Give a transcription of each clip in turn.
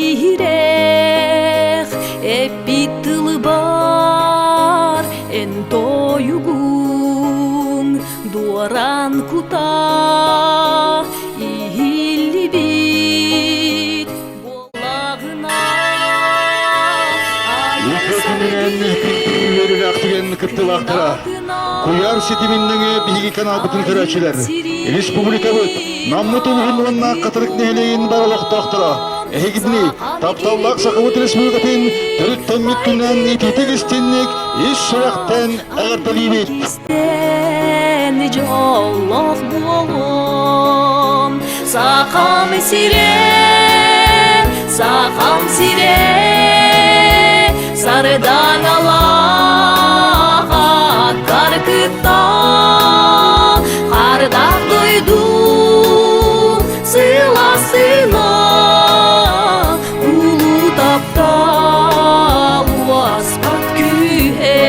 иһирэх эппит тылыбар эн тойугуҥ дуоран кута иһиллибит буоллаҕына Үтүө күнүнэн үөрүүлээх түгэн кыттыылаахтара. Куйаар ситимин нөҥүө биһиги каналбытын көрөөччүлэр, республикабыт, Наммыт улууһун уонна Хатырык нэһилиэгин бар олохтоохторо, эһигини тапталлаах Сахабыт Республикатын төрүттэммит күнүнэн итиитик истинник ис сүрэхтэн эҕэрдэлиибит! Дьоллоох буолуом Сахам сирэ, Сахам сирэ, сардаҥалаах аттар кытта хардах дойду сыласына улуу таптал уоспат күүһэ.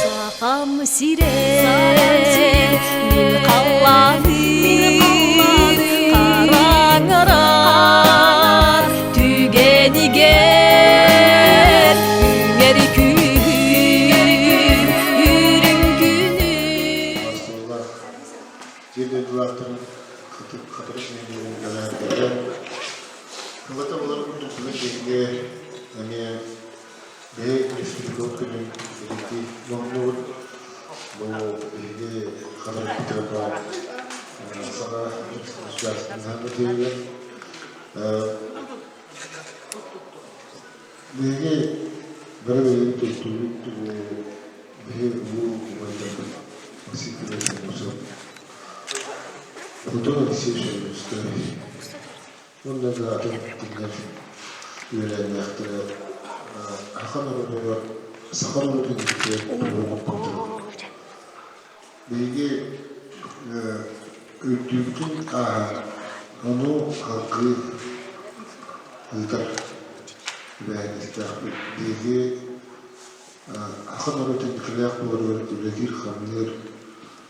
Сахам сирэ, мин халлааным, хараҥарар түгэнигэр үүнэр күн, үрүҥ күнү. Сир дойдулаахтарын Хатырык нэһилиэгин дэлээннэрэ Кылата буолар курдук бүгүн биһиги эмиэ Биһиги республикабыт күнүн биһиги номнуобут бу биһиги хатырыкпытыгар баар саха государственнай тиһигэр биһиги бары бэйэбит төрүттүүбүт биһи улуу убайдарбыт Максим Петрович Аммосов, Платон Алексеевич Ойуунускай Уонна да атын кинилэр үөлээннээхтэрэ саха норуотугар саха норуотун иһитигэр туруорбуппут. Биһиги үрдүүбүтүн ааһан ону салгыы ыытар эбээһинэстээхпит. Биһиги саха норуотун инникилээх буоларыгар үлэлиир-хамныыр,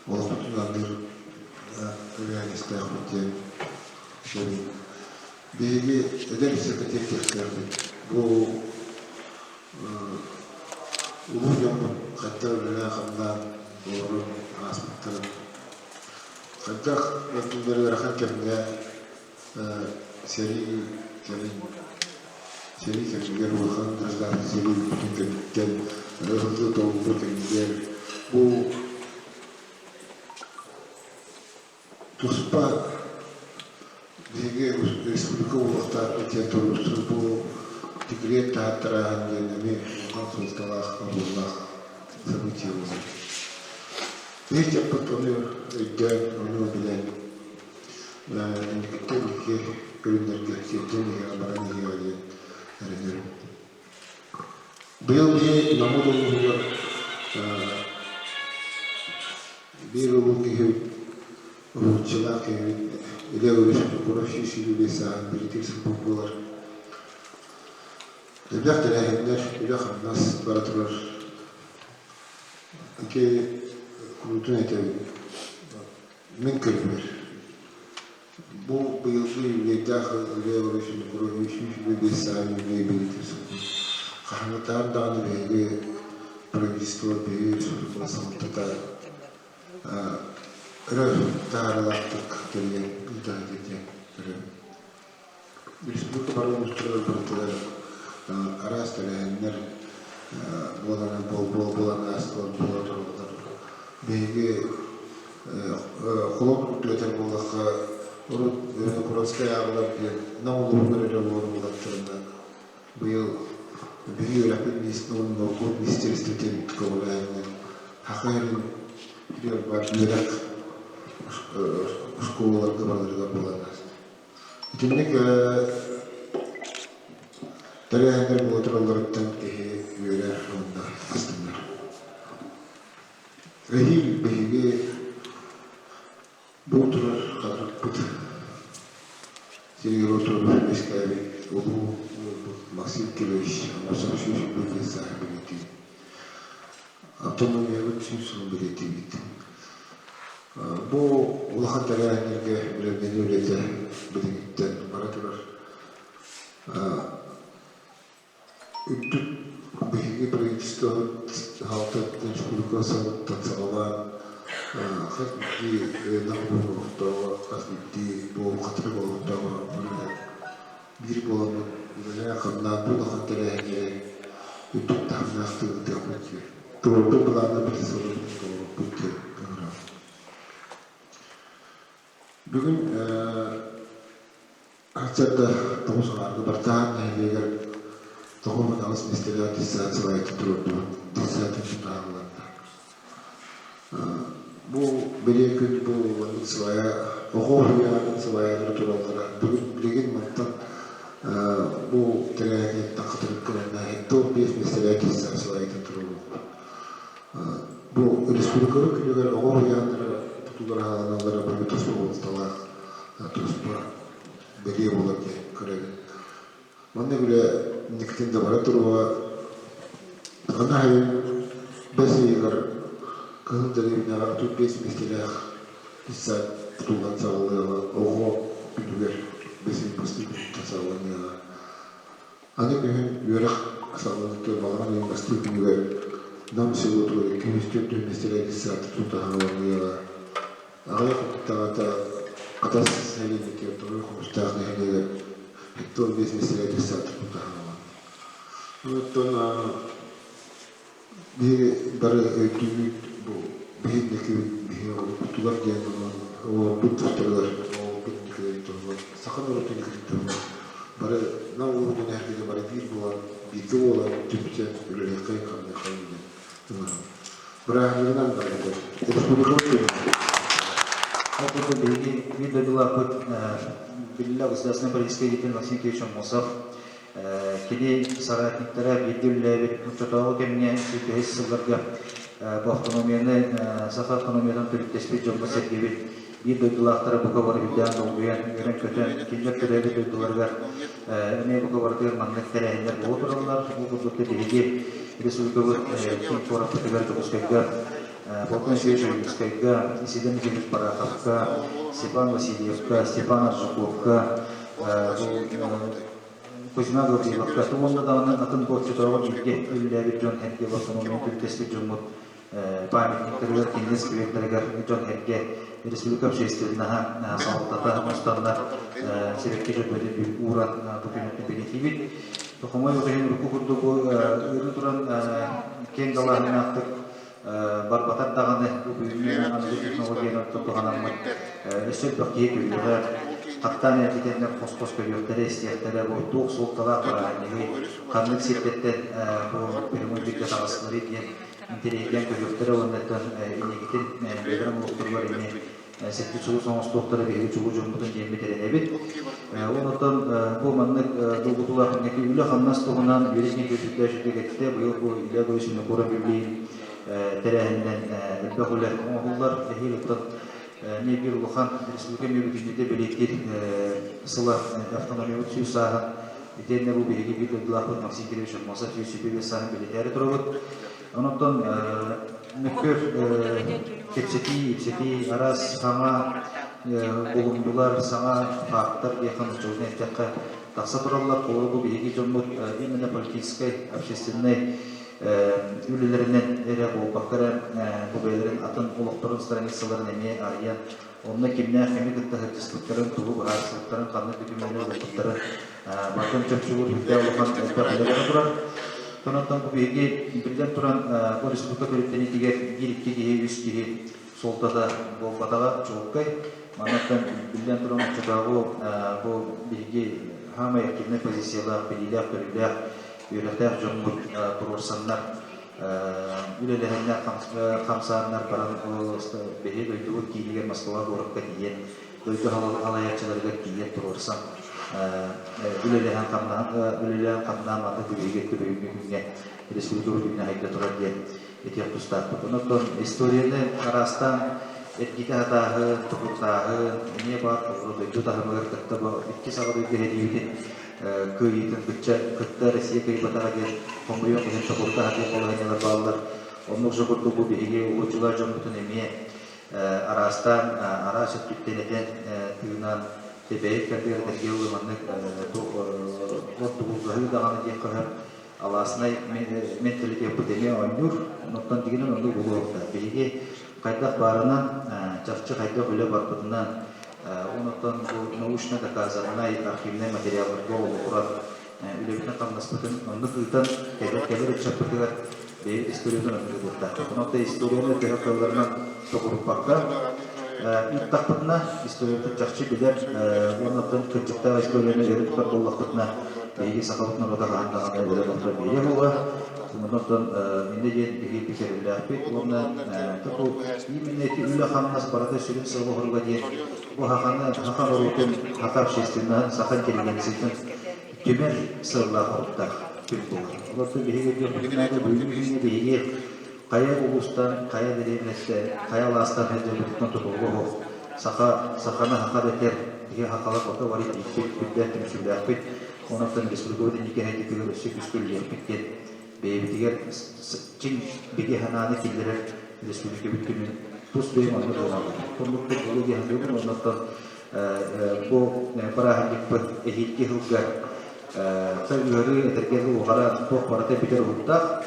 олохпутун аныыр эбээһинэстээхпит диэн Биһиги эдэр сэкэтиэртиэхтээхпит. Бу улуу дьоммут хайдах үлэлээн-хамнаан олорон ааспыттарын, хайдах өртүллэр ыарахан кэмҥэ сэрии кэмин сэрии кэмигэр улахан гражданскай сэрии бүппүтүн кэнниттэн ыһыллыы-тоҕуллуу кэмигэр бу Туспа биһиги республика буолуохтаахпыт диэн туруорсуу бу декрет таһааттарааһын диэн эмиэ улахан суолталаах, оруоллаах событие буолар. Биһи дьаппыт ону өйдөөн, ону билэн инникиттэн икки көрүҥнэргэ сирдьэн иһиэҕэ, баран иһиэҕэ диэн эрэнэбин. Быйыл биһи Наммыт улууһугар биир улуу киһи уһулуччулаах киһибит Илья Ильич Винокуров 125 сааһын бэлиэтиир сылбыт буолар. Элбэх тэрээһиннэр, үлэ-хамнас бара турар. Ити куруутун этэбин. Мин көрүүбэр. Бу быйылгы юбилейдаах Илья Ильич Винокуров 125 сааһын юбилей бэлиэтиир сылбыт. Хаһааҥҥытааҕар даҕаны биһиги правительство биһиги республикабыт салалтата өрө таһаарыылаахтык тэрийэн ыытаһыта диэн көрөбүн. Республика бары улуустарыгар барытыгар араас тэрээһиннэр буолан буолан аастылар, буола тураллар. Биһиги холобур курдук этэр буоллахха, урут Куровскай ааҕылар диэн Нам улууһугар эрэ олорор буоллахтарына, быйыл биһиги үөрэхпит норуот министиэристибэтин көҕүлээһининэн Саха сирин бар үөрэх оскуолаларга барыларыгар буолан ааста. Итинник тэрээһиннэр буола туралларыттан киһи үөрэр уонна астынар. Эһиил биһиги Бу турар хатырыкпыт сиригэр отурбут үөскээбит улуу уолбут Максим Кирович Аммосов 125 сааһын бэлиэтиир. Автономиябыт 100 сылын бэлиэтиибит. Бу улахан тэрээһиннэргэ бэлэмнэнии үлэтэ Үрдүк биһиги правительствобыт салалтатын республика сылыттан саҕалаан хас биирдии Нам улууһун олохтооҕо, хас биирдии буолуу хатырык олохтооҕо биир буоламмыт үлэлээн-хамнаан бу улахан тэрээһиннэри үрдүк таһымнаахтык ыытыахпыт диэн, туруорбут былааннарбытын сылларбытын толоруохпут диэн ыҥырабын. Бүгүн Сарсыарда 9 аҥаарга Бартаан нэһилиэгэр 98 миэстэлээх детсад салайааччы туруордубут. Детсад тутааһылланна. Бу бэлиэ күн бу маннык сылайа оҕо уһуйаанын сылайалара тураллара. Бүгүн билигин мантан бу тэрээһинтэн хатырыккаланна 75 миэстэлээх детсад салайааччы туруоруллубут. Бу республикабыт күнүгэр оҕо уһуйааннара тутуулара аналлара бу туспа буолталаах туспа бэлиэ буолар диэн көрөбүн. Манна үлэ инникитин да бара туруоҕа. Аны аһайын бэс ыйыгар Кыһыл дэриэбинэҕэ 35 миэстэлээх детсад тутуллан саҕалыаҕа, оҕо күнүгэр бэс ыйын бастакы күнүттэн саҕаланыаҕа. Аны күһүн үөрэх саҕаланыытыгар балаҕан ыйын бастакы күнүгэр Нам селотугар 204 миэстэлээх детсад тутуута саҕаланыаҕа. Аҕыйах хонуктааҕыта Хатас нэһилиэнньэтигэр Тоҕой Хомустаах нэһилиэгэр 75 миэстэлээх детсад тутуута саҕаланна. Оттон биһиги бары өйдүүбүт бу биһинники биһиги оҕолорбутугар диэн оҕолорбут тустарыгар оҕолорбут инникилэрин туһугар саха норуотун инникитин туһугар бары Нам улууһун эһэргэтэ бары биир буолан бииргэ буолан түмсэн үлэлиэххэйин-хамныаххайын диэн ыҥырабын. Бырааһынньыгынан барыта республикабыт күнэ. Ол курдук биһиги биир дойдулаахпыт биллэ государственный политический деятель Максим Кириллович Аммосов кини соратниктара бииргэ үлэлээбит оччотооҕу кэмҥэ 25 сылларга бу автономияны саха автономиятын төрүттэспит дьоммут-сэргэбит биир дойдулаахтара бука бары үрдээн долгуйан үөрэн-көтөн кинилэр төрөөбүт дойдуларыгар эмиэ бука барытыгар маннык тэрээһиннэр буола тураллар. Ол курдук биһиги республикабыт киин куораппытыгар Дьокуускайга Платон Исаевич Ойуунускайга, Исидор Михайлович Бараховка, Степан Васильевка, Степан Аржаковка, Кузьма Гавриловка уонна даҕаны атын оччотооҕу бииргэ үлэлээбит дьон эргэ автономия төрүттэспит дьоммут памятниктарыгар, кинилэр сквердэригэр дьон-сэргэ республика общественноһа салалтата мустаннар сибэкки дьөрбөтүн ууран бу күнү бэлиэтиибит. Хомойуох иһин урукку курдук ыарыы туран киэҥ далааһыннаахтык барбатар даҕаны бу бүгүҥҥү аныгы технологиянан туһанаммыт өссө элбэх киһи көрүөҕэ, хаттаан эргитэннэр хос-хос көрүөхтэрэ, истиэхтэрэ бу туох суолталаах бырааһынньыгый, ханнык сирдэртэн бу прямой эфиргэ таҕыстыларый диэн интэриэһиргээн көрүөхтэрэ уонна инникитин бэйэлэрин олохторугар эмиэ сирдьит сулус оҥостуохтара биһиги чулуу дьоммутун диэммит эрэнэбит. Онтон бу маннык долгутуулаах инники үлэ-хамнас туһунан Юрий Никитич эттэ. Быйыл бу Илья Борисович Винокуров юбилейин тэрээһининэн элбэх үлэ оҥоһуллар. Эһиил оттон эмиэ биир улахан республика эмиэ бүтүннүүтэ бэлиэтиир сыла автономиябыт 100 сааһын итиэннэ бу биһиги биир дойдулаахпыт Максим Кириллович Аммосов 125 сааһын бэлиэтээри турабыт. Онон мөккүөр кэпсэтии, ипсэтии, араас саҥа булумньулар, саҥа фактор диэххэ нууччалыы эттэххэ тахса тураллар. Холобур, бу биһиги дьоммут именно политическай, общественнай үлэлэринэн эрэ буолбакка эрэ бу бэйэлэрин атын олохторун страницаларын эмиэ арыйан, онно кимнээх кими кытта сылдьыспыттарын, тугу быһаарсыбыттарын, ханнык докуменнары ылбыттарын барытын чопчулуур үрдээх улахан элбэх үлэ бара турар. Онон бу биһиги биллэн туран бу республика төрүттэниитигэр биир-икки киһи, үс киһи суолтата буолбатаҕа чуолкай. Манныктан биллэн туран оччотооҕу бу биһиги саамай активнай позициялаах, билиилээх-көрүүлээх, үөрэхтээх дьоммут туруорсаннар үлэлэһэннэр, хамсааннар баран биһиги дойдубут киинигэр Москва куоракка тиийэн дойду салайааччыларыгар тиийэн туруорсан үлэлэһэн хамнаан үлэлээн хамнаан маннык биһиги бүгүҥҥү күҥҥэ республика күнүнэ хайда турар диэн этиэх тустаахпыт. Онон историяны араастаан эргитэ сатааһын, токурутааһын эмиэ баар дойду таһымыгар кытта бу икки саҕа дойду иһэлиибитин кыайыытын кытта кытта Россия кыайбатаҕа диэн хомойуох иһин токурутаһа диэн балаһыанньалар бааллар. Оннук же курдук бу биһиги улуучулар дьоммутун эмиэ араастаан араас өттүттэн этэн тыынан тэбэйик кардыгар этэргэ дылы маннык ордугургаһыы даҕаны диэххэ сөп. Алааснай менталитеппыт эмиэ оонньуур, онтон дигинэн оннук буолуохтаах. Биһиги хайдах баарынан, чахчы хайдах үлэ барбытынан, онтон бу научно доказаннай архивнай материалларга олоҕуран үлэбитин-хамнаспытын оннук ыытан кэлэр кэлэр ыччаппытыгар бэйэбит историятын оннук ыытыахтаахпыт. Онон историяны төһө кыалларынан тоҕуруппакка ыыттахпытына, историябытын чахчы билэр уонна оттон кырдьыктаах историяны өрө тутар буоллахпытына, биһиги сахабыт норуота хаһан даҕаны өлөн охтон биэриэ буолуо. Онон оттон иннэ диэн биһиги бикэриллээхпит уонна бу именно ити үлэ-хамнас барыта сүрүн сыала-соруга диэн бу саханы, саха норуотун, саха общественноһын, саха интеллигенциятын түмэр сыаллаах-соруктаах күн буолар. Олортон биһиги өйдүөхпүтүн бүгүҥҥү күҥҥэ биһиги хайа улуустан, хайа дэриэбинэттэн, хайа алаастан сылдьарбытыттан тутулуга суох саха, саханы саха дэтэр, биһиги сахалар бота бары биирбит, үрдээх түмсүүлээхпит, онон республикабыт инники сайдыытыгар өссө күүскэ үлэлиэхпит диэн бэйэбитигэр чиҥ бигэ санааны киллэрэр республикабыт күнүн тус бэйэм оннук ылынабын. Оннук буолуо диэн саныыбын, оннуттан бу бырааһынньыкпыт эһиилги сылга ыарыы этэргэ уҕара туох барыта бүтэр уһуктаах.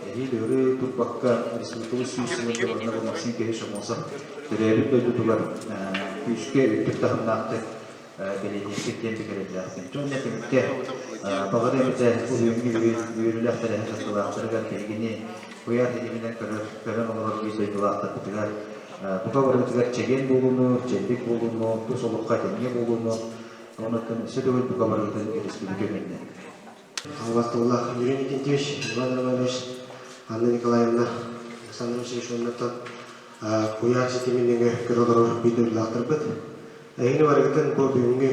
Эһиил ыарыы турбакка республикабыт 100 сылын уонна бу Максим Кириллович Аммосов төрөөбүт дойдутугар күүскэ үрдүк таһымнаахтык бэлиэтиэхпит диэн бигэрэллээхпин. Дьон түмүккэ баҕар эмитэ уһуйуҥҥу үөрүүлээх тэрээһин кыттыылаахтарыгар биһигини куйаар ситиминэн көрөн олорор биир дойдулаахтарбытыгар бука барыбытыгар чэгиэн буолууну, чэбдик буолууну, тус олоххо этэҥҥэ буолууну, онуттан өссө төгүл бука барыбытын өрөспүүбүлүкэ үүннэ. Албастыллах Юрий Никитич, Иван Романович, Анна Николаевна, Александр Васильевич уоннаттан куйаар ситимин өҥө көрө олорор биир дойдулаахтарбыт. Эһигини барыгытын бу бүгүҥҥү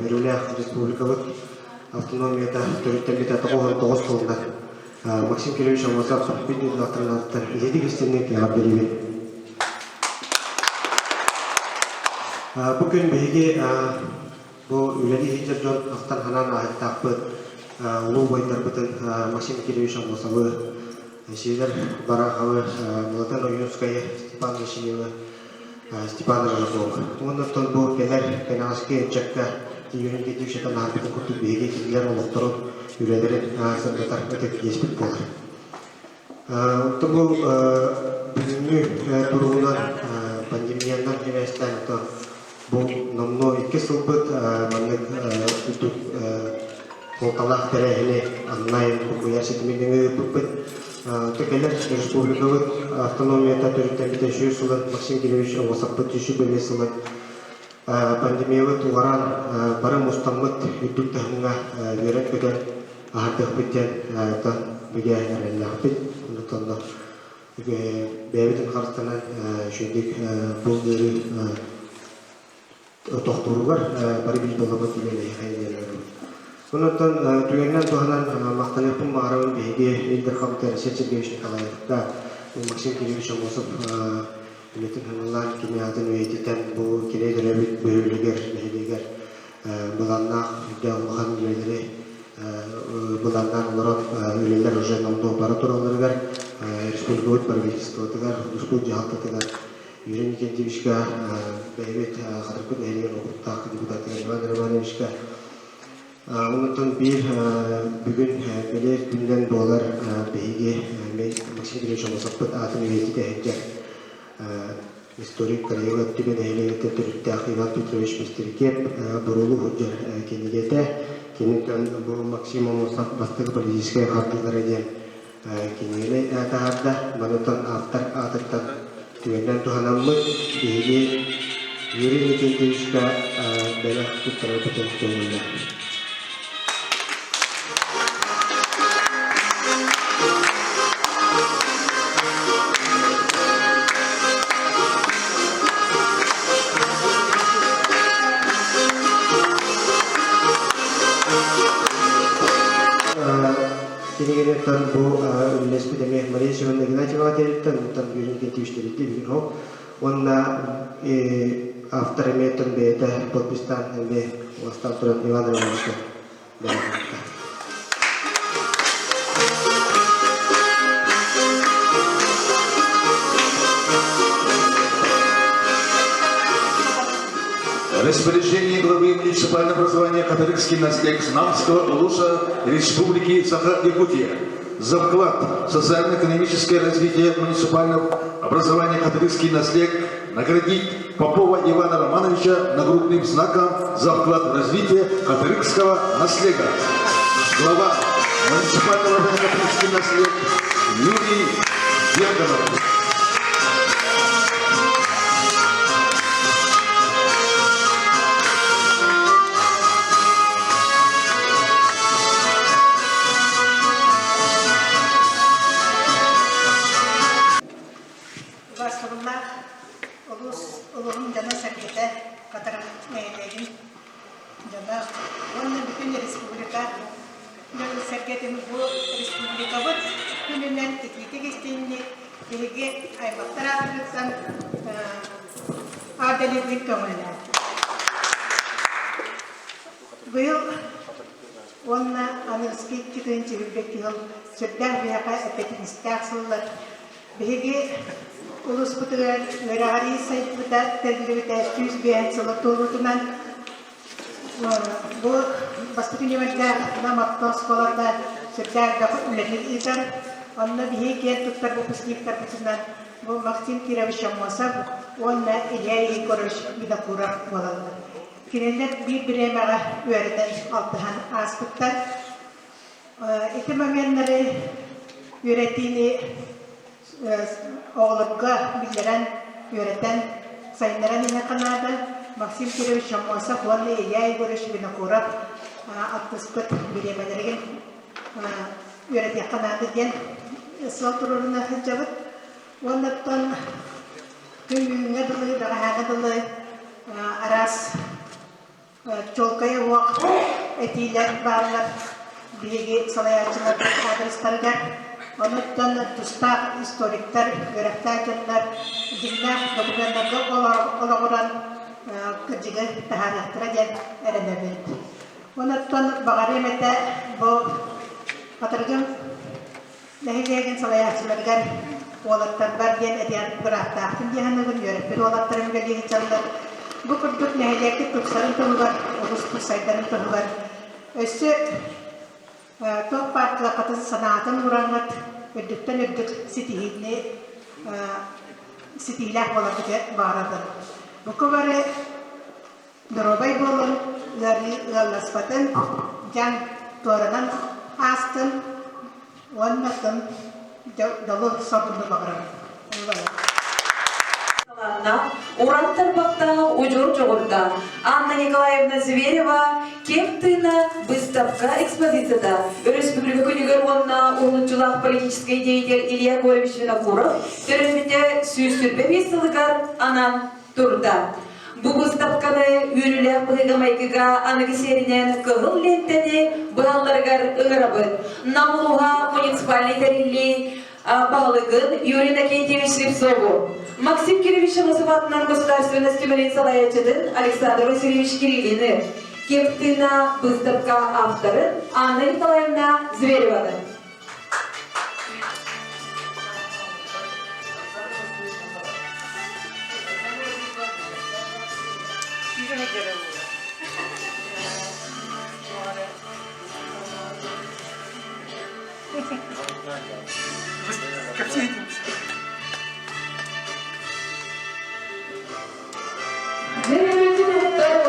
үөрүүлээх республикабыт автономията төрүттэммитэ 99 сылынан Максим Кириллович Аммосов биир дойдулаахтарын аатыттан ититик истинник эҕэрдэлиибин. Бу күн биһиги бу үлэлии сылдьар дьон ахтан-санаан ааһыктаахпыт улуу убайдарбытын Максим Кириллович Аммосовы, Сидор Бараховы, Мылатан Ойуунскайы, Степан Васильевы, Степан Рожаков. Уонна оттон бу кэлэр кэнэҕэски ыччакка Юрий Никитич анаабытын курдук биһиги кинилэр олохторун, үлэлэрин сырдатар ытык иэспит буолар. Оттон бу бүгүҥҥү туругунан пандемиянан сибээстээн оттон бу номнуо икки сылбыт маннык үрдүк суолталаах тэрээһини онлайн куйаар ситимин ыыппыппыт. Кэлэр республикабыт автономията төрүттэммитэ 100 сылын Максим Кириллович Оҕосаппыт 105 сылын пандемиябыт уҕараан бары мустаммыт үрдүк таһымҥа үөрэн-көтөн аһардыахпыт диэн бигэ эрэллээхпит. Онтон бэйэбитин харыстанан үчүгэйдик бу ыарыы тохтууругар бары биир буоламмыт үлэлэһиэхэ диэн ыҥырабыт. Онон түгэнинэн туһанан махтаныахпын баҕарабын биһиги Ил Дархаммыт Алексей Сергеевич Николаевка, Максим Кириллович Аммосов үлэтин хаҥалаан кини аатын үйэтитэн бу кини төрөөбүт бөһүөлэгэр, нэһилиэгэр былааннаах үрдээх улахан үлэлэри былааннаан олорон үлэлэр уже номнуо бара туралларыгар республикабыт правительствотыгар, улууспут дьаһалтатыгар Юрий Никитичка, бэйэбит Хатырбыт нэһилиэгин уопуттаах депутатыгар Иван Романовичка онтон биир бүгүн бэлиэ күнүнэн буолар биһиги Максим Кириллович Аммосовпут аатын үйэтитэ сылдьар историк Караева Түбэ нэһилиэгиттэн төрүттээх Иван Петрович Бестерикеп Буруулуу сылдьар кинигэтэ. Киниттэн бу Максим Аммосов бастакы политическай хардыылара диэн кинигэни таһаарда. Манытан автор аатыттан түгэнинэн туһанаммыт биһиги Юрий Никитичка бэлэх туттарарбытын көҥүллээх. Кинигэнеттан бу үллэспит эмиэ Мария Семеновна Игнатьева тэрилтэн, онтон Юрий Никитич тэрилтэ бүгүн ол. Уонна автор эмиэ бэйэтэ подпистаан эмиэ уластаан туран Иван Ивановичка бэлэхтээбитэ. распоряжении главы муниципального образования Католический наследник Намского улуса Республики Саха-Якутия за вклад в социально-экономическое развитие муниципального образования Католический наследник наградить Попова Ивана Романовича нагрудным знаком за вклад в развитие католического наследия. Глава муниципального образования Католический наследник Юрий Дьяконов. Убаастабыллаах улуус улууһун дьоно-сэргэтэ, Хатырык нэһилиэгин дьоно уонна бүтүн республика дьонун-сэргэтин бу республикабыт күнүнэн итиитик истиҥник биһиги аймахтар аатыттан аадалыырбыт көҥүллээх. Быйыл уонна аныгыскы 2 кыһыл сүрдээх биһиэхэ эппиэтинэстээх сыллар. Биһиги улууспутугар үөрэҕирии сайдыбыта тэриллибитэ 105 сыла туолуутунан бу бастакы нүөмэрдээх Нам орто оскуолата сүрдээх элбэх үлэни ыытар. Онно биһиги киэн туттар выпускниктарбытынан бу Максим Кирович Аммосов уонна Илья Егорович Винокуров буолаллар. Кинилэр биир бириэмэҕэ үөрэтэн алтыһан ааспыттар. Ити моменнары үөрэтиини оҕолорго биллэрэн, үөрэтэн, сайыннаран иһиэххэ наада. Максим Кирович Аммосов уонна Илья Егорович Винокуров алтыспыт бириэмэлэригин үөрэтиэххэ наада диэн сыал туруоруна сылдьабыт. Уонна оттон күн бүгүҥҥэ дылы, бэҕэһээҥҥэ дылы араас чуолкай уох этиилэр бааллар биһиги салайааччыларбыт аадырыстарыгар. Онуттан тустаах историктар, үөрэхтээх дьоннор дьиҥнээх докумуоннарга олоҕуран кырдьыгы таһаарыахтара диэн эрэнэбит. Онуттан баҕарыам этэ бу Хатырыгым нэһилиэгин салайааччыларыгар уолаттарбар диэн этиэн бырааттаахпын дии саныыбын, үөрэппит уолаттарым үлэлии сылдьаллар. Бу курдук нэһилиэккит тупсарын туһугар, улууспут сайдарын туһугар өссө туох баар кыаххытын санаатын уураңҥыт үрдүктэн үрдүк ситиһиини ситиилээх буоларгытыгар баҕарабын. Бука бары Доруобай буолуҥ, ыарыы ыалласпатын, дьаҥ туоранан аастын уонна тын дьолу соргуну баҕарабын. Уран тарбахтаах удьуор дьоҕурдаах Анна Николаевна Зверева «Кэм тыына» выставка экспозицията өрөспүүбүлүкэ күнүгэр уонна уһулуччулаах политическай деятель Илья Егорович Винокуров төрөппүтэ 125 сылыгар анаан турда. Бу быыстапканы үөрүүлээх быһыыга-майгыга аныгы сиэринэн кыһыл лиэнтэни быһалларыгар ыҥырабыт. Нам улууһа муниципальнай тэриллии баһылыгын Юрий Иннокентьевич Слепцову, Максим Кирович Амосов аатынан государственность түмэлин салайааччытын Александр Васильевич Кириллины, Кептына быыстапка авторын Анна Николаевна Звереваны.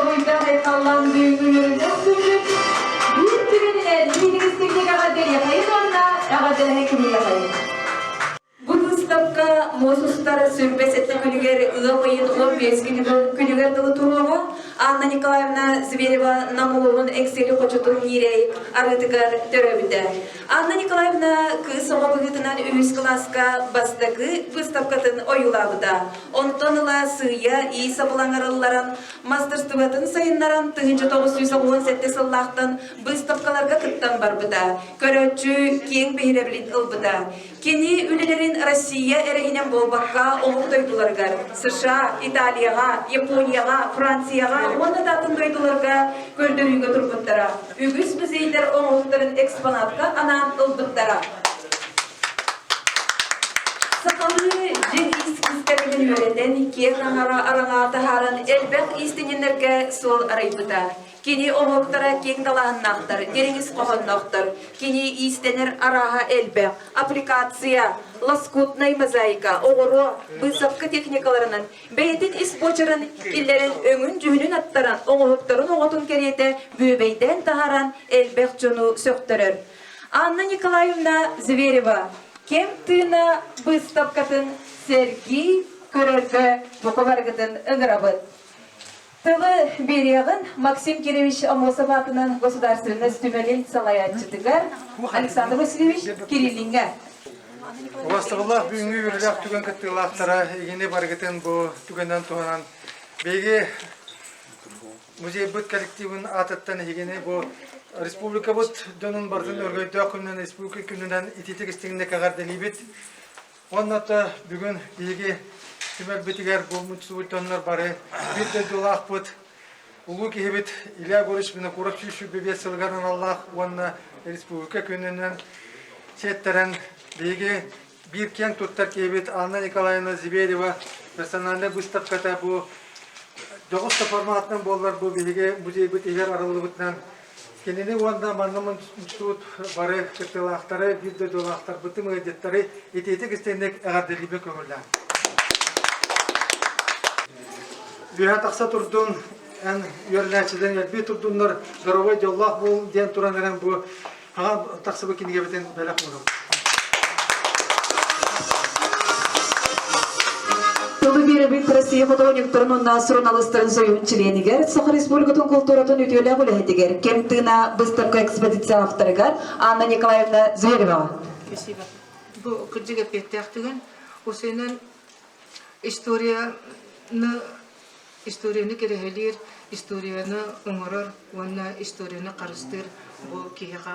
Уруйдан-айхаллаан бүгүҥҥү үөрүүлээх күммүт биир түгэнинэн биһиги эҕэрдэлиэхэйин уонна эҕэрдэлэһэн кэбиһиэхэйин. Бу быыстапка муус устар 27 күнүгэр ыам ыйын 15 күнүгэр дылы туруоҕа. Анна Николаевна Зверева Нам улууһун Эҥсиэли хочотун Ньиирэй арыытыгар төрөөбүтэ. Анна Николаевна кыыс оҕо быһыытынан үһүс кылааска бастакы выставкатын ойуулаабыта. Онтон ыла сыыйа иис абылаҥар ылларан, мастарыстыбатын сайыннаран 1997 сыллаахтан быыстапкаларга кыттан барбыта, көрөөччү киэҥ биһирэбилин ылбыта. Кини үлэлэрин Россия эрэһинэн буолбакка, омук дойдуларыгар США, Италияҕа, Японияҕа, Францияҕа уонна да атын дойдуларга көрдөрүүгэ турбуттара. Үгүс музейдар оҥоһуктарын экспонатка анаан ылбыттара. Сахалыы дьиҥ ис кистэлэҥин түмэлин үөрэтэн, киэҥ аҥара араҥа таһааран элбэх иистэнньэннэргэ суол арыйбыта. Кини оһуоктара киэҥ далааһыннаахтар, дириҥ ис хоһоонноохтор. Кини иистэнэр арааһа элбэх. Аппликация, лоскутнай мозаика, оҕуруо, быысапка техникаларынан бэйэтин ис буочарын киллэрэн өҥүн-дьүһүнүн аттаран, оҥоһуктарын оҕотун кэриэтэ бүөбэйдээн таһааран элбэх дьону сөхтөрөр. Анна Николаевна Зверева Кэм тыына быыстапкатын сэргии көрөргө бука барыгытын ыҥырабыт. Тылы биэриэҕин Максим Кирович Аммосов аатынан государственность түмэлин салайааччытыгар Александр Васильевич Кириллиҥҥэ. Убастабыллаах бүгүҥҥү үөрүүлээх түгэн кыттыылаахтара игини барыгытын бу түгэнэн туһанан биһиги музейбыт коллективын аатыттан эһигини бу республикабыт дьонун барытын өргөйдөөх күнүнэн республика күнүнэн итиитик истиҥник эҕэрдэлиибит. Уонна да бүгүн биһиги түмэлбитигэр бу мустубут дьоннор бары биир дойдулаахпыт, улуу киһибит Илья Егорович Винокуров 125 сылыгар аналлаах уонна республика күнүнэн сиэттэрэн биһиги биир киэҥ туттар киһибит Анна Николаевна Зверева персональнай выставката бу дьоҕус да форматынан буоллар бу биһиги музейбыт иһигэр арыллыбытынан Кинини уонна манна мустубут бары кыттыылаахтары, биир дойдулаахтарбытын, ыалдьыттары итиитик истиҥник эҕэрдэлиибин көҥүллээн. Үөһэ тахса турдун, эн үөрэнээччилэриҥ элбии турдуннар, здоровай дьоллоох буол диэн туран эрэн бу хаҥа тахсыбыт кинигэбитин бэлэх уунабыт. Тылы биэрэбит Россия художниктарын уонна суруналыыстарын союһун чилиэнигэр, Саха Республикатын култууратын үтүөлээх үлэһитигэр, Кэм тыына быыстапка экспозиция авторыгар Анна Николаевна Звереваҕа. Спасибо. Бу кырдьык эппиэттээх түгэн. Усуйунан историяны историяны кэрэһэлиир, историяны оҥорор уонна историяны харыстыыр бу киһиэхэ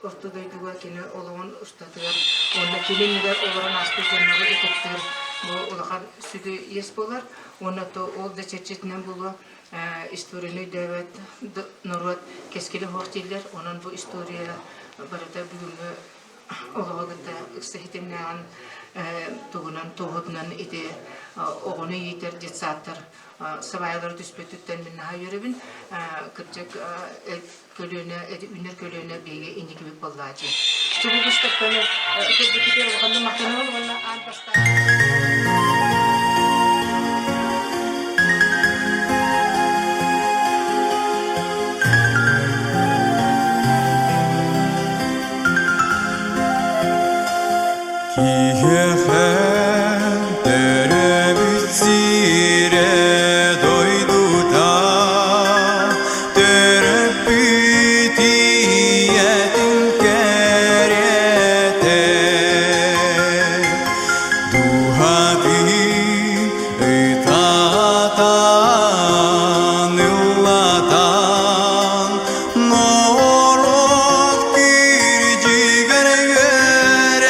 Орто дойдуга кини олоҕун устатыгар уонна кини иннигэр олорон ааспыт дьоннору ытыктыыр бу улахан сүдү иэс буолар. Уонна то ол да чэрчитинэн буолуо историяны өйдөөбөт норуот кэскилэ суох дииллэр. Онон бу история барыта бүгүҥҥү олоҕу кытта ыкса ситимнээҕин тугунан туоһутунан ити оҕону иитэр детсадтар сыбаайалара түспүтүттэн мин наһаа үөрэбин. Кырдьык көлүөнэ, үүнэр көлүөнэ биһиги инникибит буоллаачы. Чубу быстапканы көрбүтүгэр улаханнык махтанабын уонна аан бастаан Киһиэхэ төрөөбүт сирэ дойдута Төрөппүт ийэтин кэриэтэ Дууһатын ытатан ыллатан Норуот кирдьигэр үөрэтэр.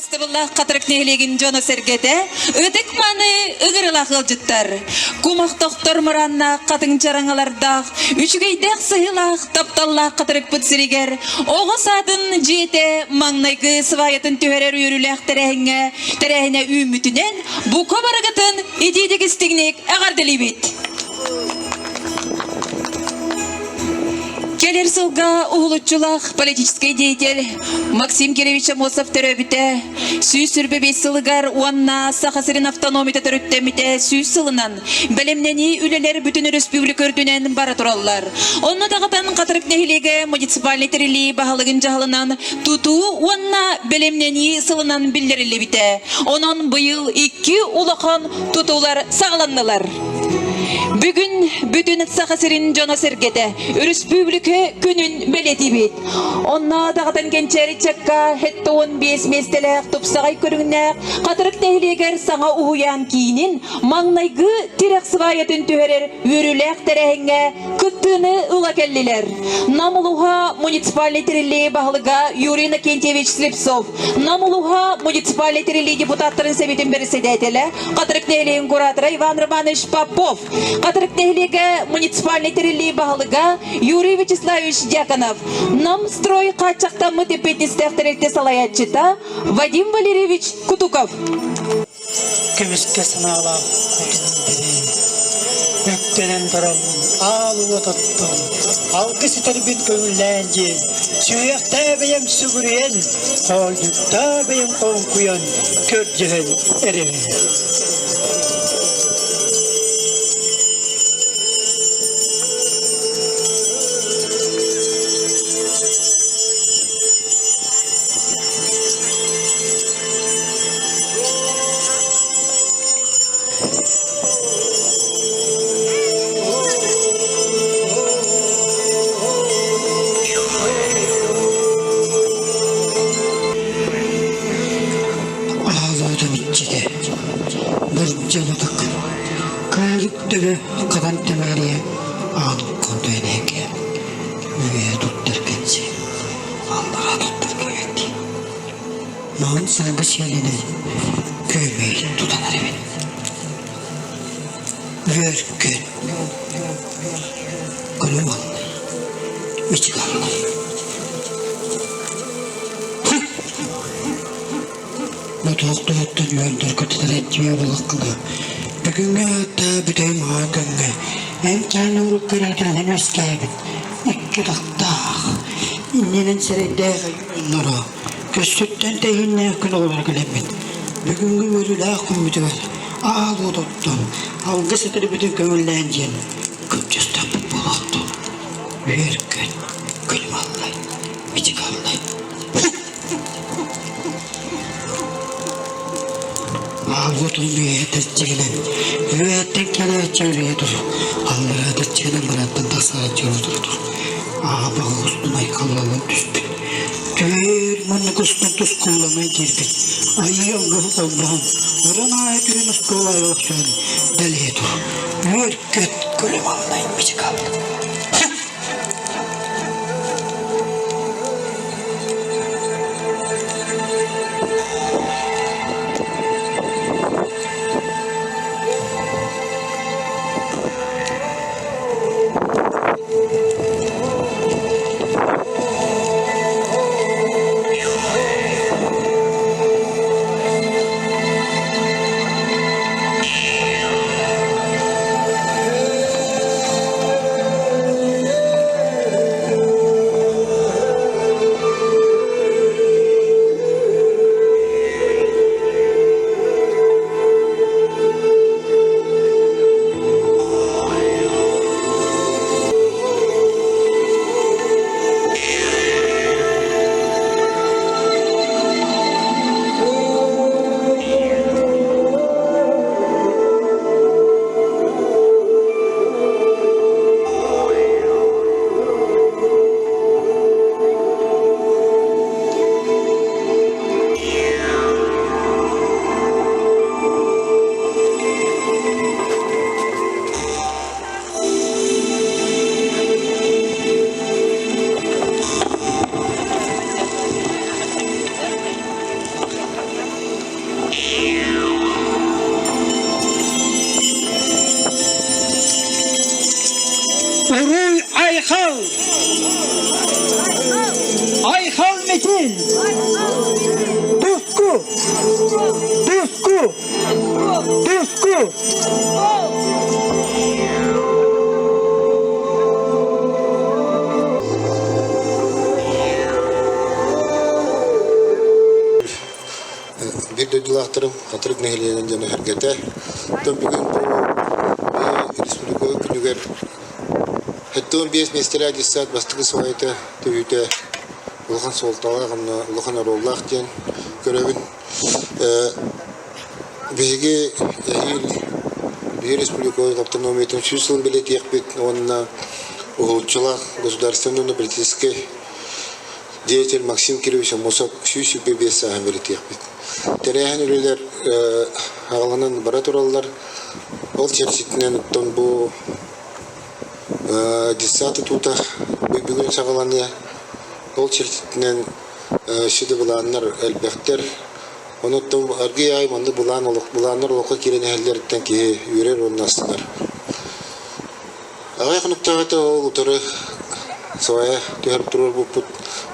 Убаастабыллаах Хатырык нэһилиэгин дьоно-сэргэтэ, ытык маны ыгырылаах ыалдьыттар, кумах тохтор мырааннаах хатыҥ чараҥалардаах, үчүгэйдээх сыһыылаах тапталлаах Хатырыкпыт сиригэр оҕо саадын дьиэтэ маҥнайгы сваятын түһэрэр үөрүүлээх тэрээһиҥҥэ тэрээһинэ үүммүтүнэн бука барыгытын итиитик истиҥник эҕэрдэлиибит! Кэлэр сылга уһулуччулаах политическай деятель Максим Кирович Амосов төрөөбүтэ 125 сылыгар уонна Саха сирин автономията төрүттэммитэ 100 сылынан бэлэмнэнии үлэлэр бүтүн өрөспүүбүлүкэ үрдүнэн бара тураллар. Онно даҕатан Хатырык нэһилиэгэ муниципальнай тэриллии баһылыгын дьаһалынан тутуу уонна бэлэмнэнии сылынан биллэриллибитэ. Онон быйыл икки улахан тутуулар саҕаланнылар. Бүгүн бүтүн Саха сирин дьоно-сэргэтэ өрөспүүбүлүкэ күнүн бэлиэтиибит. Онно даҕатан кэнчээри ыччакка 75 миэстэлээх тупсаҕай көрүҥнээх Хатырык нэһилиэгэр саҥа уһуйаан киинин маҥнайгы тирэх сыбаайатын түһэрэр үөрүүлээх тэрээһиҥҥэ кыттыыны ыла кэллилэр. Нам улууһа муниципальнай тэриллии баһылыга Юрий Иннокентьевич Слепцов, Нам улууһа муниципальнай тэриллии депутаттарын сэбиэтин бэрэссэдээтэлэ Хатырык нэһилиэгин куратора Иван Романович Попов, Хатырык нэһилиэгэ муниципальнай тэриллии баһылыга Юрий Вячеславович Дьяконов, Намстрой хааччахтаммыт эппиэтинэстээх тэрилтэ салайааччыта Вадим Валерьевич Кутуков. Көмүскэ санаалаах хотун дириҥ, үктэнэн бараммын аал уот оттон, алгыс этэрбин көҥүллээн диэн, сүһүөхтээ бэйэм сүгүрүйэн, хоолдьуктаа бэйэм хоҥкуйан, көрдөһөн эрэбин. Аалуутун иччитэ, бырдьан ытык, кыырык төбө хатан тэмээрийэ аан контуйан эһэкэ үөһэ туттар кэнси аллараа туттар кэҥэттии Маҥан сылгы сиэлинэн күөмэй тутанар эбит. Үөр-күн күнүм аллай, мичик аллай. Бу туох туһуттан үөрдэр көтүтэр этиэ булаххына, бүгүҥҥү ааттаа бүтэйим аҕа көҥҥө, эн чаан ууруккар этээһин үөскээбит икки атахтаах, иннинэн сирэйдээх ойууннара Көссүттэн тэйииннээх күн оҕолоро кэлэммит, бүгүҥҥү үөрүүлээх күммүтүгэр аал уот оттон, алгыс этэрбитин көҥүллээн диэн көрдөстөхпүт буолуохтун. Үөр-күн, күнүм аллай, мичик аллай. Аал уотун үөһэ тэччигинэн, үөһэттэн кэлээччи үрүйэ тур, аллараа тэччигинэн барааттан тахсааччы тур тур. Аабаҕа устун айхаллалан түспүт. Түөр маннык устун тускулланан киирбит. Айыы алгыһы холбоон, орон аайы түһэн оскуола охсон дэлэйэ тур. Үөр-көт күлүм аллай мичик аллай. Мичил! Туску! Туску! Туску! Биир дойдулаахтарым Хатырык нэһилиэгин дьоно сэргэтэ. Оттон бүгүн бу республика күнүгэр 75 миэстэлээх детсад бастакы салайыта түһүүтэ улахан суолталаах уонна улахан оруоллаах диэн көрөбүн. Биһиги эһиил биһиги республикабыт автономиятын 100 сылын бэлиэтиэхпит уонна уһулуччулаах государственнай уонна политическай деятель Максим Кирович Аммосов 125 сааһын бэлиэтиэхпит. Тэрээһин үлэлэр аҕаланан бара тураллар. Ол чэрчитинэн оттон бу детсад тутуута бүгүн саҕаланыа. Ол чэрчитинэн сүдү былааннар элбэхтэр. Онуттан аргыый аайы маннык былаан олох былааннар олоххо киирэн иһэллэриттэн киһи үөрэр уонна астынар. Аҕай хонуктааҕыта ол утары свая түһэр туруорбуппут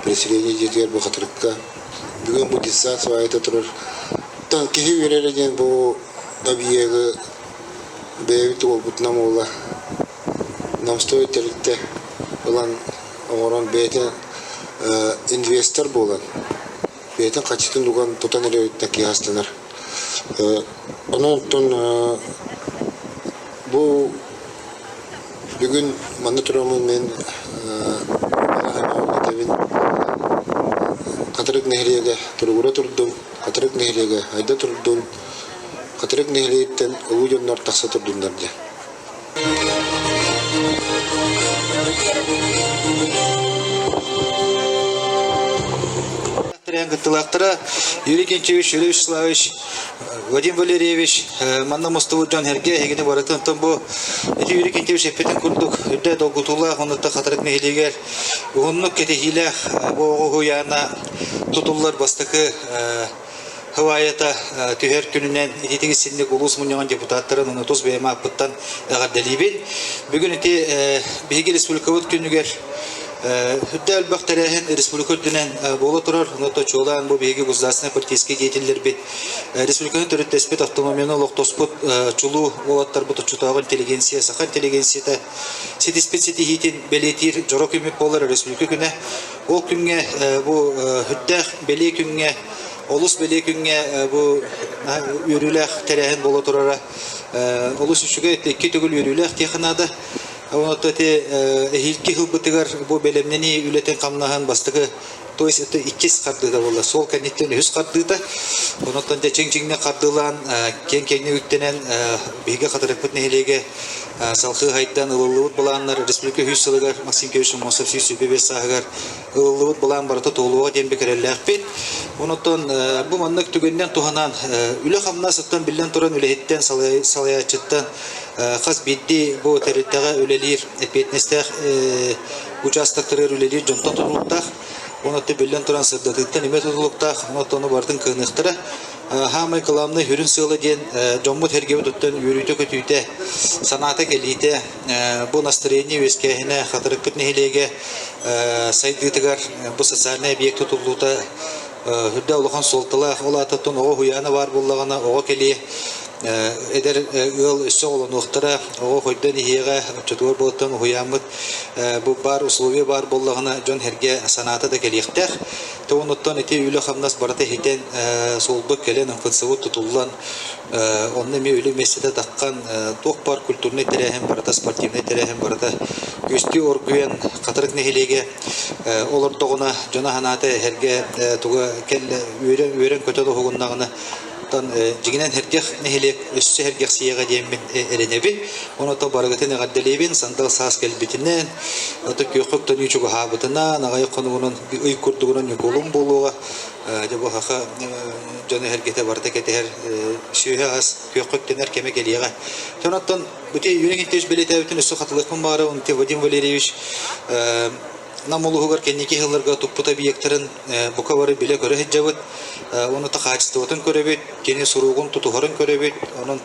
переселение дьиэтигэр бу Хатырыкка. Бүгүн бу детсад сваята турар. Оттон киһи үөрэрэ диэн бу объегы бэйэбит уолбутунан уола Намстрой тэрилтэ ылан оҥорон бэйэтэ инвестор буолан бэйэтин хаччытын уган тутан эрэриттэн киһи астынар. Онон оттон бу бүгүн манна тураммын мин этэбин Хатырык нэһилиэгэ туругура турдун, Хатырык нэһилиэгэ айда турдун, Хатырык нэһилиэгиттэн улуу дьоннор тахса турдуннар диэн. Кыттылаахтара Юрий Кенчевич, Юрий Вячеславович, Вадим Валерьевич, манна мустубут дьон эргэ эһигини барытын оттон бу ити Юрий Кенчевич эппитин курдук үрдэ долгутуулаах оннуттан Хатырык нэһилиэгэр уһуннук кэтэһиилээх бу оҕо уһуйаана тутуллар бастакы Хываайата түһэр күнүнэн ититик исинник улуус мунньаҕын депутаттарын уонна тус бэйэм ааппыттан эҕэрдэлиибин. Бүгүн ити биһиги республикабыт күнүгэр үрдэ элбэх тэрээһин республика үрдүнэн буола турар. Онон чуолаан бу биһиги государственнай политическай деятеллэрбит республиканы төрүттэспит автономияны олохтоспут чулуу уолаттарбыт оччотооҕу интеллигенция, саха интеллигенцията ситиспит ситиһиитин бэлиэтиир дьоро күммүт буолар республика күнэ. Ол күҥҥэ бу үрдээх бэлиэ күҥҥэ Олус бэлиэ күҥҥэ бу үөрүүлээх тэрээһин буола турара олус үчүгэй, икки төгүл үөрүүлээх диэххэ наада. Онон ити эһиилги сылбытыгар бу бэлэмнэнии үлэтин хамнаһын бастакы то есть это иккис хардыыта буолла. Суол кэнниттэн үһүс хардыыта. Онон дьэ чиҥ-чиҥник хардыылаан, киэҥ-киэҥник үктэнэн биһиги Хатырыкпыт нэһилиэгэ салхыы хайдан ылыллыбыт былааннар республика үһүс сылыгар Максим Кириллович Аммосов 125 сааһыгар ылыллыбыт былаан барыта туолуоҕа диэн бикэрэллээхпит. Онон бу маннык түгэнинэн туһанан үлэ-хамнас оттон биллэн туран үлэһиттэн салайааччыттан хас биирдии бу тэрилтэҕэ үлэлиир эппиэтинэстээх участоктарыгар үлэлиир дьонтон тутулуктаах. Онон биллэн туран сырдатыыттан эмиэ тутулуктаах. Онон ону барытын кыаныахтара. Хаамай кылаамнай сүрүн сыала диэн дьоммут сэргэбит оттон үөрүүтэ-көтүүтэ, санаата кэлиитэ, бу настроение үөскээһинэ Хатырыкпыт нэһилиэгэ сайдыытыгар бу социальнай объект тутуллуута үрдэ улахан суолталаах. Ол аата оттон оҕо уһуйаана баар буоллаҕына оҕо кэлиэ эдэр ыал өссө оҕолонуохтара, оҕо хойдон иһиэҕэ, оччотугар буолтан уһуйааммыт бу баар условия баар буоллаҕына дьон сэргэ санаата да кэлиэхтээх. Онуттан ити үлэ-хамнас барыта иһитэн суолбут кэлэн МФЦ-быт тутуллан онно эмиэ үлэ миэстэтэ таххан туох баар культурнай тэрээһин барыта спортивнай тэрээһин барыта күстүү оргуйан Хатырык нэһилиэгэ олордоҕуна дьоно санаата эһэргэ туга кэллэ үөрэн үөрэн-көтөн уһугуннаҕына Оттон дьиҥинэн Һэргэх нэһилиэк өссө һэргэхсийиэҕэ диэммин эрэнэбин. Онон барыгытын эҕэрдэлиибин, сандал саас кэлбитинэн, ото күөххэ үктэнүү чугаһаабытынан, аҕыйах хонугунан ый курдугунан Ньукуолун буолуоҕа. Дьэ бу саха дьоно эһэргэтэ барыта кэтэһэр сүөһү ас күөххэ үктэнэр кэмэ кэлиэҕэ. Онон бути Юрий Никитич бэлиэтээбитин өссө хатылыахпын баҕарабын. Вадим Валерьевич. Нам улууһугар кэнники сылларга туппут объектарын бука бары билэ-көрө сылдьабыт. Уонна хаачыстыбатын көрөбүт, кини суругун тутуһарын көрөбүт. Онон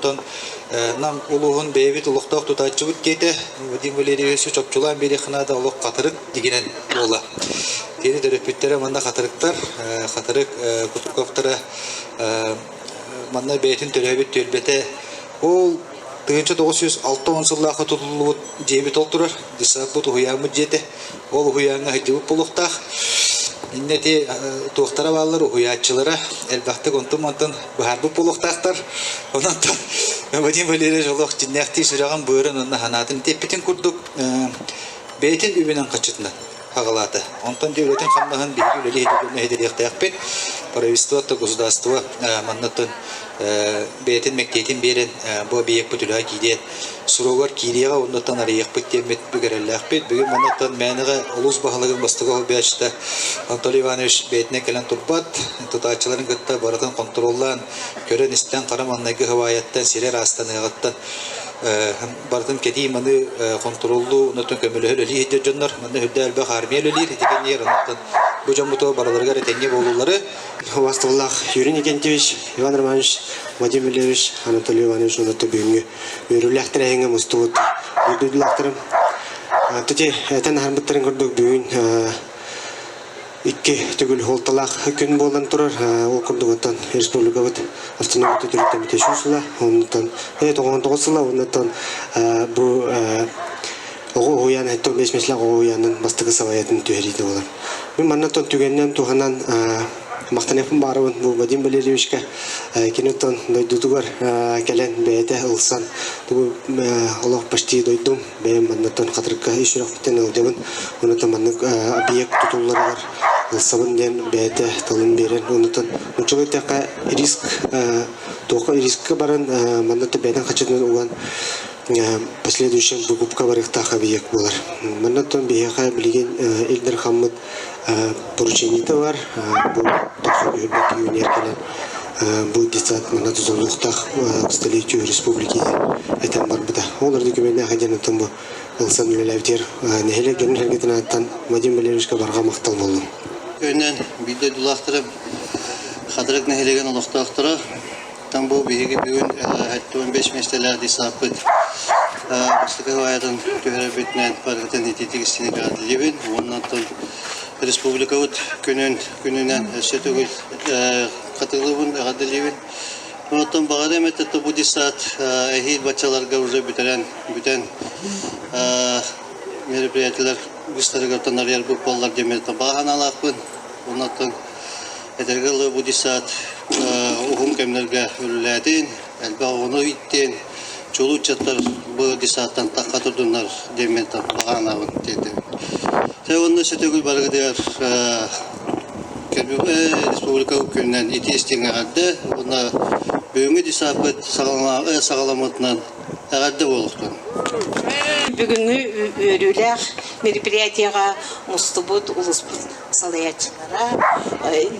Нам улууһун бэйэбит олохтоох тутааччыбыт диэтэ. Вадим Валерьевич чопчулаан биэриэххэ наада олох хатырык дигинэн буола. Кини төрөппүттэрэ манна хатырыктар, хатырык Кутуковтара манна бэйэтин төрөөбүт түөлбэтэ. Ол 1960 сыллаахха тутуллубут дьиэбит ол турар, десантпыт уһуйааммыт дьиэтэ. Ол уһуйааҥҥа сылдьыбыт буолуохтаах. Иннэ ити туохтара бааллар, уһуйааччылара элбэхтик онтон-мантан быһаарбыт буолуохтаахтар. Онон Вадим Валерьевич олох дьиннээхтии сүрэҕин быарын уонна санаатын тиэппитин курдук бэйэтин үбүнэн хаччытынан аҕалаата. Онтон дьэ үлэтин-хамнаһын биһиги үлэлии дьонно иһитириэхтээхпит. Правительство государство маннаттан бэйэтин мэктиэтин биэрэн бу объекпыт үлэҕэ киириэ суругар киириэҕэ оннуттан арыйыахпыт диэммит бүгэрэллээхпит. Бүгүн маннаттан мээнэҕэ улуус баһылыгын бастакы солбуйааччыта Анатолий Иванович бэйэтинэн кэлэн турбат, тутааччыларын кытта барытын хонтуруоллаан, көрөн-истэн хара маҥнайгы хабаайаттан, сирэ ыраастаныаҕыттан барытын кэтии-маныы хонтуруоллуу, оннуттан көмөлөһөр үлэлии сылдьар дьоннор. Манна үрдэ элбэх армия үлэлиир, ити кэннигэр оннуттан бу дьоммутугар барыларыгар этэҥҥэ буолуулары Убастабыллаах Юрий Никентьевич, Иван Романович, Вадим Валерьевич, Анатолий Иванович уонна бүгүҥҥү үөрүүлээх тэрээһиҥҥэ мустубут дойдулаахтарым. Тути этэн аһарбыттарын курдук бүгүн икки төгүл суолталаах күн буолан турар. Ол курдук оттон республикабыт автономията төрүттэммитэ 100 сыла, оннуттан 99 сыла, оннуттан бу оҕо уһуйаан 75 миэстэлээх оҕо уһуйаанын бастакы салайатын түһэриитэ буолар. Мин манна түгэнинэн туһанан махтаныахпын баарыбын бу Вадим Валерьевичка кини оттон дойдутугар кэлэн бэйэтэ ылсан тугу олох почти дойдум бэйэм маннаттан хатырыкка ис сүрэхпиттэн ыалдьабын онуттан маннык объект тутулларыгар ылсабын диэн бэйэтэ тылын биэрэн онуттан нууччалыы эттэххэ риск туохха рискка баран манна бэйэтин хаччытынан уган последующем выкупка барыахтаах объект буолар. Манна оттон биһиэхэ билигин Ил Дархаммыт поручениета бар. Бу тохсон үһүрбэт июньер кэлэн бу детсад манна тутуллуохтаах столетию республики этэн барбыта. Ол документнаах диэн оттон бу ылсан үлэлээбитигэр нэһилиэк дьонун сэргэтин ааттан Вадим Валерьевичка барҕа махтал буоллун. Көнөн биир дойдулаахтара Хатырык нэһилиэгин олохтоохторо Оттон бу биһиги бүгүн 75 миэстэлээх десаппыт бастакы һыбаайатын түһэрэрбитинэн барытын итиитик истиҥник эҕэрдэлиибин уонна оттон республикабыт күнүн күнүнэн өссө төгүл хатылыыбын эҕэрдэлиибин. Оттон баҕарыам этэ бу десант эһиил баччаларга уже бүтэрэн бүтэн мероприятиелар быстарыгар тонарыйарбыт буоллар диэн баҕа санаалаахпын. Оннуттан Этэргэ дылы бу десант уһун кэмнэргэ үлэлээтин, элбэх оҕону ииттин, чулуу ыччаттар бу десанттан тахха турдуннар диэммин баҕанаабын диэтим. Тэ уонна сөтөгүл барыгытыгар республика күнүнэн ити истиҥ эҕэрдэ уонна бүгүҥҥү десаппыт саҕаламмытынан эҕэрдэ буолуохтун. Бүгүҥҥү үөрүүлээх мероприятиеҕа мустубут улууспут салайааччылара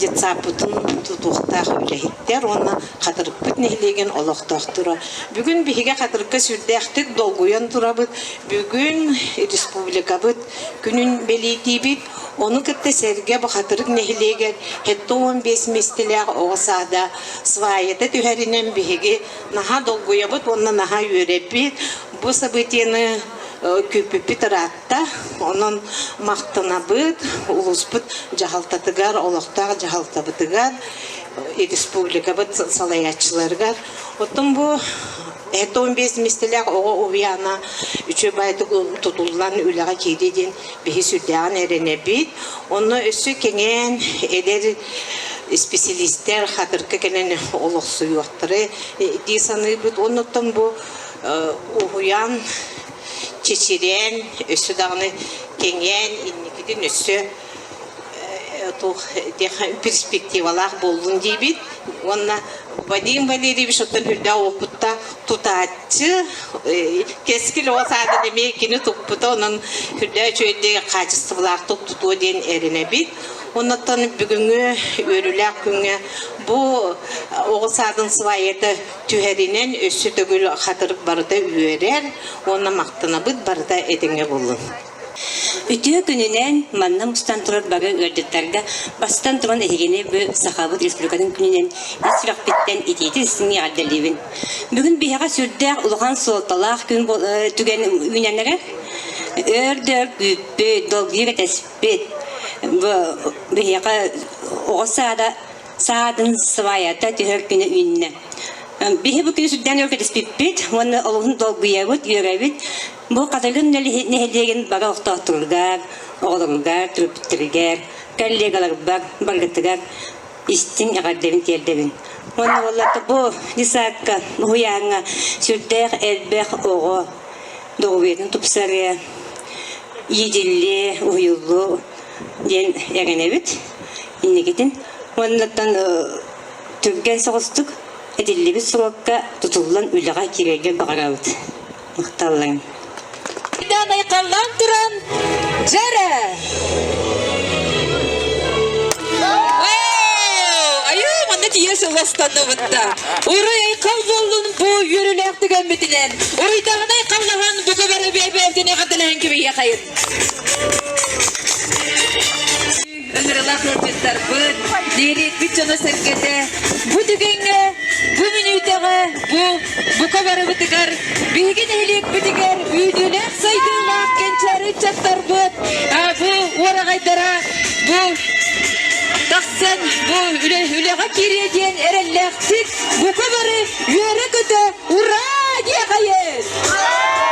детсадпытын тутуохтаах үлэһиттэр уонна Хатырыкпыт нэһилиэгин олохтоохторо. Бүгүн биһиги Хатырыкка сүрдээхтик долгуйан турабыт. Бүгүн республикабыт күнүн бэлиэтиибит. Ону кытта сэргэ бу Хатырык нэһилиэгэр 75 миэстэлээх оҕо саада сваята түһэринэн биһиги наһаа долгуйабыт уонна наһаа үөрэбит. Бу событиены күүппүппүт ыраатта. Онон махтанабыт улууспут дьаһалтатыгар, олохтоох дьаһалтабытыгар, республикабыт салайааччыларыгар. Оттон бу 15 миэстэлээх оҕо уһуйаана үчүгэй баайдык тутуллан үлэҕэ киириэ диэн биһи сүрдээҕин эрэнэбит. Онно өссө кэҥээн эдэр исписэлиистэр хатырка кэлэн олохсуйуохтара дии саныыбыт. Оннуттан бу уһуйаан чэчирээн, өссө даҕаны кэҥээн, инникитин өссө туох перспективалаах буоллун диибит. Уонна Вадим Валерьевич оттон үрдээх уопутта тутааччы, кэскил оҕо саадын эмиэ кини туппута, онон үрдээх үчүгэйдик хаачыстыбалаахтык тутуо диэн эрэнэбит. Оннуттан бүгүҥҥү үөрүүлээх күҥҥэ бу оҕо саадын сваята түһэринэн өссө төгүл хатырык барыта үөрэр уонна махтанабыт барыта этэҥҥэ буоллун. Үтүө күнүнэн манна мустан турар бары ыалдьыттарга бастан туран эһигини бу Сахабыт Республикатын күнүнэн ис сүрэхпиттэн итиитин истиҥ эҕэрдэлиибин. Бүгүн биһиэхэ сүрдээх улахан суолталаах күн түгэн үүнэн эрэр. Өр да өр күүппүт, долгуйа кэтэспит. Бу биһиэхэ оҕо саада саадын сваята түһэр күнэ үүннэ. Биһи бу күнү сүрдээн өр кэтэспиппит уонна олуһун долгуйабыт, үөрэбит. Бу Хатылын нэһилиэгин бары олохтоохторугар, оҕолоругар, төрөппүттэригэр, коллегаларбар барыгытыгар истиҥ эҕэрдэбин тиэрдэбин. Уонна буоллар бу десантка, уһуйааҥҥа сүрдээх элбэх оҕо доруобуйатын тупсарыа, иитиллиэ, уһуйуллуо диэн эрэнэбит инникитин. Уоннаттан түргэн соҕустук этиллибит срокка тутуллан үлэҕэ киирэргэ баҕарабыт. Махталлыҥ. Айхаллаан туран, дьэрэ! Айыы, манна тиийэ сылластанныбытта. Уруй айхал буоллун бу үөрүүлээх түгэммитинэн. Уруйдаҕына айхаллаһан бука бары бэйэ-бэйэбитин эҕэрдэлэһэн кэбиһиэхэйин. Ыҥырылаах ыалдьыттарбыт, нэһилиэкпит дьоно-сэргэтэ бу түгэҥҥэ, бу мүнүүтэҕэ, бу бука барыбытыгар, биһиги нэһилиэкпитигэр үүнүүлээх сайдыылаах кэнчээри ыччаттарбыт бу уораҕайдара бу тахсан бу үлэҕэ киириэ диэн эрэллээхтик бука бары үөрэ-көтө ураа диэхэйин!